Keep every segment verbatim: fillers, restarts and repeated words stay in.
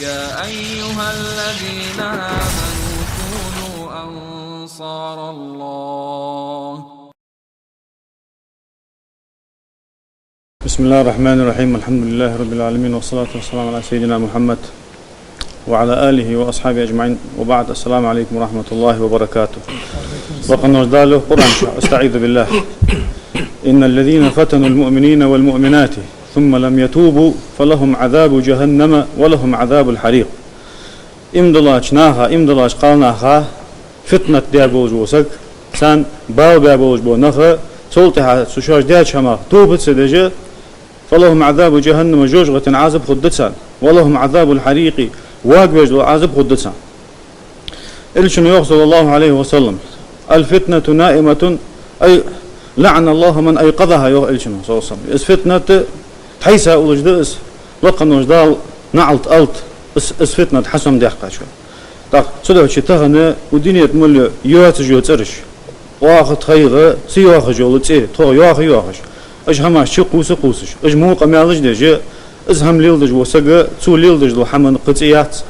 يا أيها الذين آمنوا كونوا أنصار الله. بسم الله الرحمن الرحيم. الحمد لله رب العالمين، والصلاة والسلام على سيدنا محمد وعلى آله وأصحابه أجمعين، وبعد. السلام عليكم ورحمة الله وبركاته. وقد نزل القرآن. أستعيذ بالله. إن الذين فتنوا المؤمنين والمؤمنات ثم لم يتوبوا فلهم عذاب جهنم ولهم عذاب الحريق. Иман диллача наха, иман диллача кхалнаха фитнат даь болаш вола саг, царна бала баь болаш бола нах, цул тӀехьагӀа цу шоаш даьча хӀамах тоба ца деш, فلهم عذاب جهنم, жожагӀатен Ӏазап хургда царна, ولهم عذاب الحريق, вагавеш дола Ӏазап хургда царна. Элчано йоах, صلى الله عليه وسلم: الفتنة نائمة، أي لعن الله من أيقظها, йоах Элчано, صلى الله عليه وسلم. Из фитнат тхьайса уллаш да из, лакха волча Дала наӀалт алда, из, из фитнат хьасомадаьккхачоа. ТӀаккха цудухьа тахан укх дунен тӀа мел йоацаш йола цӀераш, оаха, тхоайга ца йоахаш йола цӀи тхо йоаха йоахаш, уж хӀамаш чукхувса кхувсаш, уж во къамаьлаш деш, из хӀама леладеш вола саг, цо леладеш долча хӀаман кхы цӀи яц,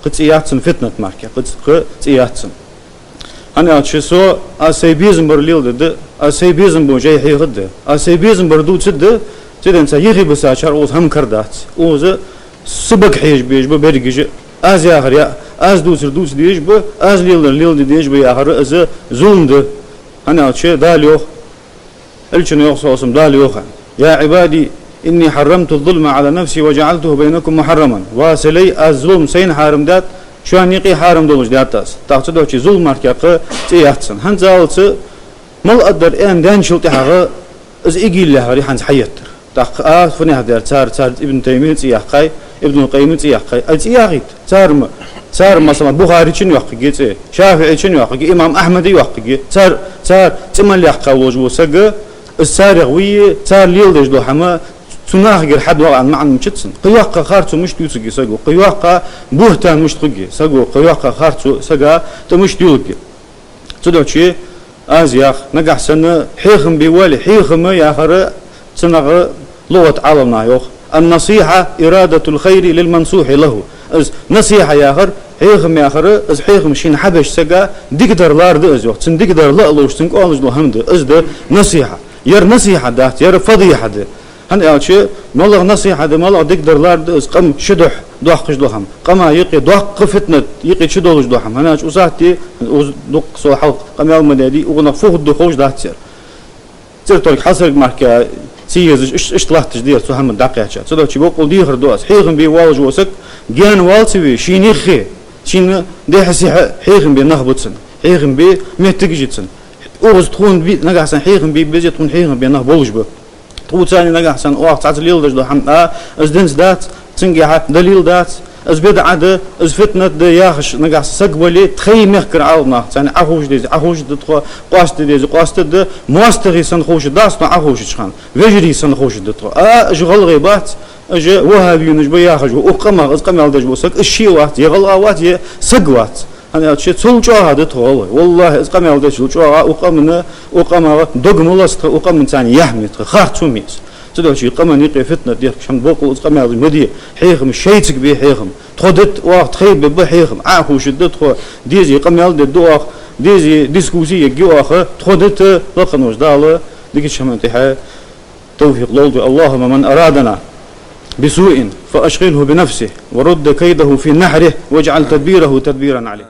кхы цӀи яц цун фитнат мара, кхы цӀи, кхы цӀи яц цун. ХӀана аьлча со, аз сай безам бар леладергда, аз сай безам бола жай хьехаргда, аз сай безам бар дувцаргда, цудухьа цу юхе бисачар укхаза хӀама кара дац, укхаза саг хьежа безаш ба берригаш а, аз яхар яа, аз дувцар дувца дезаш ба, аз леладер леладе дезаш ба яхар, из зулам да. ХӀана аьлча Дала йоах, Элчано йоах, صلى الله عليه وسلم, Дала йоах: يا عبادي إني حرمت الظلم على نفسي وجعلته بينكم محرما. Ва са лай, аз зулам сайна хьарам даьд, шоана юкъе хьарам долаш даьд аз. ТӀаккха цудухьа зулам мара кхы цӀи яц цун. ХӀанзалца мел а дар аьнна даьнначул тӀехьагӀа из игилла яхар хӀанз хьаеттар. ТӀаккха а фуннагӀа дар цар, цар Ибн Таймия цӀи яьккхай, Ибн Къаййима цӀи яьккхай. Ай цӀи яхийта. Цар ма, цар, масала, Бухарийчун йоаккхаргья цӀи, ШафиӀийчун йоаккхаргья, имам Ахьмада йоаккхаргья. Цар, цар цӀи мел яьккха волаш вола саг, из царех вий, цар леладеш дола хӀама цу нахагара хьадоагӀа аьнна маӀан мичад цун. Кхы йоккха харцо мишта ювцаргья саго, кхы йоккха буьхтан мишта хургья саго, кхы йоккха харцо сага тӀа мишта юлургья. Цудухьа аз ях, нагахьа санна хьехам бе вале, хьехам яхар цунах лугӀат Ӏаламнаха йоах: النصيحة إرادة الخير للمنصوح له. Из насихьа яхар, хьехам яхар, из хьехам шийна хьабеча сага дикадар лар да из, йоах. Цунна дикадар ла а луш, цунга оалаш дола хӀама да, из да насихьа. Ер насихьа дац, ер фадихьа да. ХӀана аьлча, малагӀа насихьа да, малагӀа дикадар лар да из, къам ший духьа доаккхаш дола хӀама, къама юкъе доккха фитнат юкъе чудолаш дола хӀама. ХӀана аьлча укх сахьате, укх дукха со хьалха къамаьл ма даьдий, укхунах фу хургда ховш дац ер. ЦӀерторг хьалсарг мара ца езаш, иш-, иштта латташ да ер цу хӀаман дӀакхаьча. Цудухьа бокъонца дехар ду аз: хьехам бе воалаш вола саг гаьна вала ца ве, шийна юхе, шийна дехьа-сехьа хьехам бе нах ба цун, хьехам бе моттигаш я цун. Укхаза тхона бе, нагахьа санна хьехам бе безе, тхона хьехам бе нах болаш ба. Тхоца нагахьа санна оаха цхьацца леладеш дола хӀама а, из динца дац, цунгахьа далил дац, из бидӀа да, из фитнат да яхаш нагахьа санна саг вале, тхоай мехкара Ӏаламнаха царна Ӏоховша деза, Ӏоховшаргда тхо, къоастаде деза, къоастаргда, моастагӀий санна ховшаргдац тхо Ӏоховшача хана, вежарий санна ховшаргда тхо. А, уж гӀалгӀай бац, уж ваххабинаш ба яхаш ва укх къамах из къамаьл деш вола саг, из ше вац, е гӀалгӀа вац, е саг вац. ХӀана аьлча цул чӀоагӀа да тхо гӀалгӀай. ВаллахӀи, из къамаьл дечул чӀоагӀа укх къаман, укх къамах дог ма лац тха, укх къаман царна яхь ма я тха, харцо ма я из. Цудухьа къаман юкъе фитнат дехкаш хӀама, бокъонца из къамаьл ма де, хьехам шоайцига бе хьехам. Тхо дитт оаха, тхоай бе ба хьехам, Ӏоховшаргда тхо, дезий къамаьл дергда оаха, дезий дискуссий ергья оаха, тхо дитт, лакха волча Дала дикача хӀаман тӀехьа توفيق لولدو. اللهم من أرادنا بسوء فأشغله بنفسه ورد كيده في نحره واجعل تدبيره تدميرا عليه.